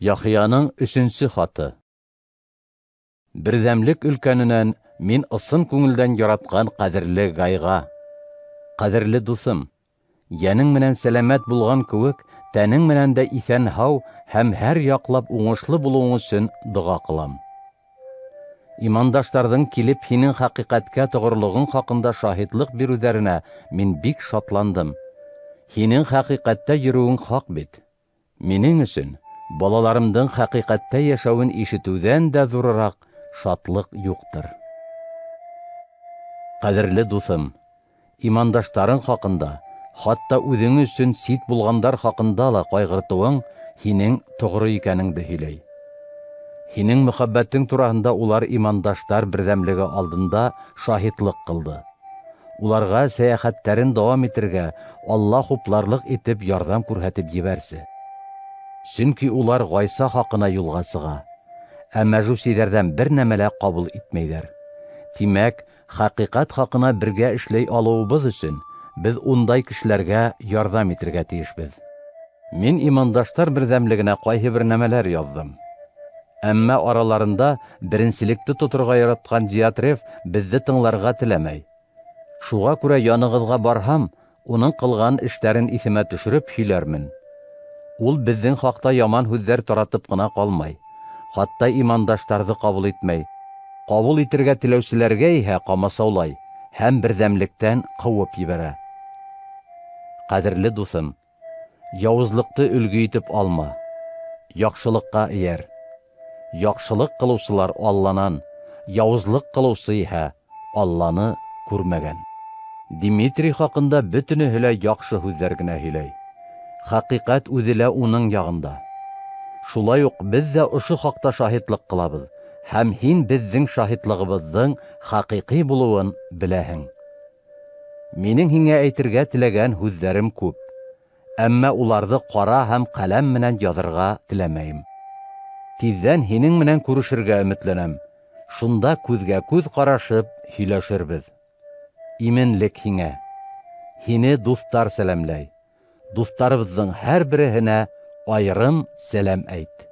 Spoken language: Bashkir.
Яхъяның өсөнсө хаты. Берҙәмлек өлкәненән мин ысын күңелдән яратҡан ҡәҙерле Гайға. Ҡәҙерле дуҫым, йәнең менән сәләмәт булған кеүек, тәнең менән дә иҫән-һау һәм һәр яҡлап уңышлы булыуың өсөн доға ҡылам. Имандаштарҙың килеп һинең хәҡиҡәткә тоғролоғоң хаҡында шаһитлыҡ биреүҙәренә мин бик шатландым. Һинең хәҡиҡәттә йөрөүең хаҡ бит. Минең өсөн балаларымдың хәҡиҡәттә йәшәүен ишетеүҙән дә ҙурыраҡ шатлыҡ юҡтыр. Ҡәҙерле дуҫым, имандаштарың хаҡында, хатта үҙең өсөн сит булғандар хаҡында ла ҡайғыртыуың һинең тоғро икәнеңде һөйләй. Һинең мөхәббәтең тураһында улар имандаштар берҙәмлеге алдында шаһитлыҡ ҡылды. Уларға сәйәхәттәрен дауам итергә Алла хупларлыҡ итеп ярҙам күрһәтеп ебәрсе. Сөнки улар Ғайса хаҡына юлға сыға, ә мәжүсиҙәрҙән бер нәмә лә ҡабул итмәйҙәр. Тимәк, хәҡиҡәт хаҡына бергә эшләй алыуыбыҙ өсөн беҙ ундай кешеләргә ярҙам итергә тейешбеҙ. Мин имандаштар берҙәмлегенә ҡайһы бер нәмәләр яҙҙым. Әммә араларында беренселекте тоторға яратҡан Диотреф беҙҙе тыңларға теләмәй. Шуға күрә янығыҙға барһам, уның ҡылған эштәрен иҫемә төшөрөп һөйләрмен. Ул беҙҙең хаҡта яман һүҙҙәр таратып ҡына ҡалмай, хатта имандаштарҙы ҡабул итмәй. Ҡабул итергә теләүселәргә иһә ҡамасаулай һәм берҙәмлектән ҡыуып ебәрә. Ҡәҙерле дуҫым, яуызлыҡты өлгө итеп алма, яҡшылыҡҡа эйәр. Яҡшылыҡ ҡылыусылар Алланан, яуызлыҡ ҡылыусы иһә Алланы күрмәгән. Димитрий хаҡында бөтөнөһө лә яҡшы һүҙҙәр генә һөйләй. Хәҡиҡәт үҙе лә уның яғында. Шулай уҡ беҙ ҙә ошо хаҡта шаһитлыҡ ҡылабыҙ, һәм һин беҙҙең шаһитлығыбыҙҙың хәҡиҡи булыуын беләһең. Минең һиңә әйтергә теләгән һүҙҙәрем күп, әммә уларҙы ҡара һәм ҡәләм менән яҙырға теләмәйем. Тиҙҙән һинең менән күрешергә өмөтләнәм. Шунда күҙгә күҙ ҡарашып һөйләшербеҙ. Именлек һиңә. Һине дуҫтар сәләмләй. Дуҫтарыбыҙҙың һәр береһенә айырым сәләм әйт.